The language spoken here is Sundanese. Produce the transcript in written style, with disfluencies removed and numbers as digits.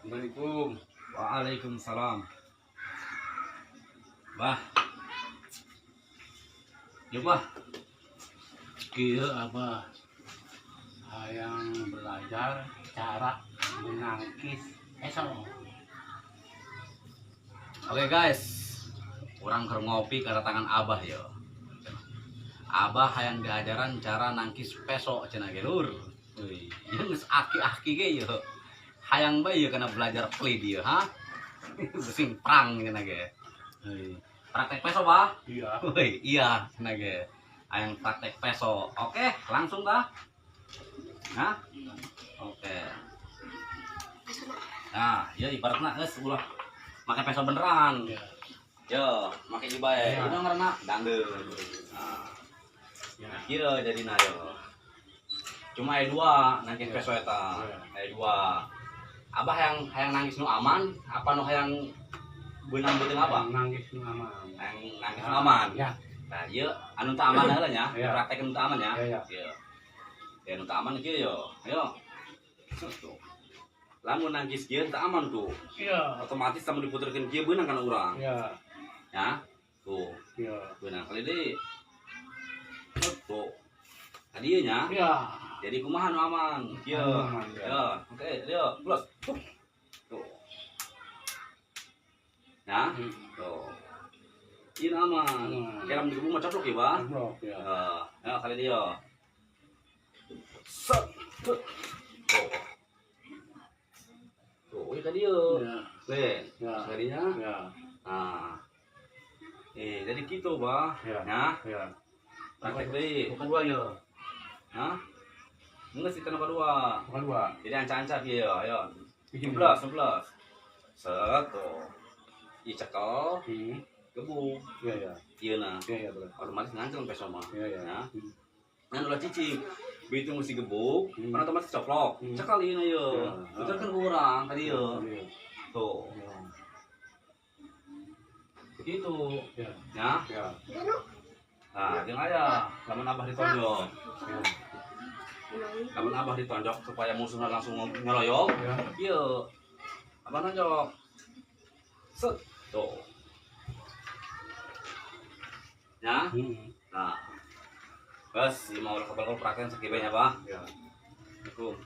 Assalamualaikum. Waalaikumsalam. Bah. Yuk, Bah. Kieu, Abah, hayang belajar cara menangkis peso. Oke guys, urang keur ngopi kedatangan Abah yo. Abah hayang diajaran cara nangkis peso cenah ge, lur. Wih, ieu geus aki-aki ge yo. Hayang bae ieu kana belajar pelit ieu, ha? Besing perang cenah ge. Wih, praktek peso, Bah? Iya. Wih, iya cenah ge. Hayang praktek peso. Oke, langsung dah. Nah. Oke. Nah, ya ibaratna geus ulah make peso beneran. Iya. Yo, make ieu bae. Iya. Ieu ngaranna dangdeun. Nah, Ya. kieu jadina yo. Cuma aya dua nangkis peso eta. Iya. Aya dua. Abah yang hayang nangkis nu aman, apa nu hayang beunang beuteung apa? Nangkis nu aman. Hayang nangkis nu aman. Ya. Nah, ieu anu teu aman heula nya, Iya. praktek nu teu aman ya. Iya, iya. Ieu. Ya nu teu aman kieu yo. Ayo. Tuh. Lamun nangkis kieu teu aman tuh. Iya. Otomatis lamun diputerkeun kieu beunang kana urang. Iya. Ya. Tuh. Iya. Beunang kali deui. Tuh. Tadi ieu nya. Iya. Jadi kumaha nu aman? Kieu. Anu aman, ya. Yo, oke, yo, plus. Tuh. Tuh. Ya, tuh. Ieu nu aman. Aman. Kayak lamun digebuk mah coplok ya, Bah. Goblok, ya. Ya, ya kali dia. Set. Tuh. Tuh. Tuh, ieu tadi yo. Ya. Nih, Ya. sekalinya. Ya. Nah. Eh, jadi gitu, Bah. Ya. Ya, Ya. praktek deui. Bukan dua ya. Hah? Enggak sih, kenapa dua? Bukan dua. Jadi anca-anca kieu, ayo. Bikin. 11, 11. Set tuh. Ieu cekel, gebuk. Iya, iya. Ieu nah. Iya, iya, betul. Otomatis ngancel peso mah. Iya, iya. Ya. Kan ulah cicing. Begitu mesti gebuk, kan otomatis coplok. Cekel ieu na ieu. Ya. Puter kan kurang tadi ieu. Iya. Tuh. Iya. Begitu. Iya. Ya. Ya. Nah, jeung aya lamun Abah ditonjok. Ya. Lamun Abah ditonjok supaya musuhnya langsung ngeroyok. Ya. Ieu. Abah nonjok. Set. Tuh. Ya. Nah. Bas, ieu mah ulah kebal praktek sakieu nya, Bah. Ya. Assalamualaikum.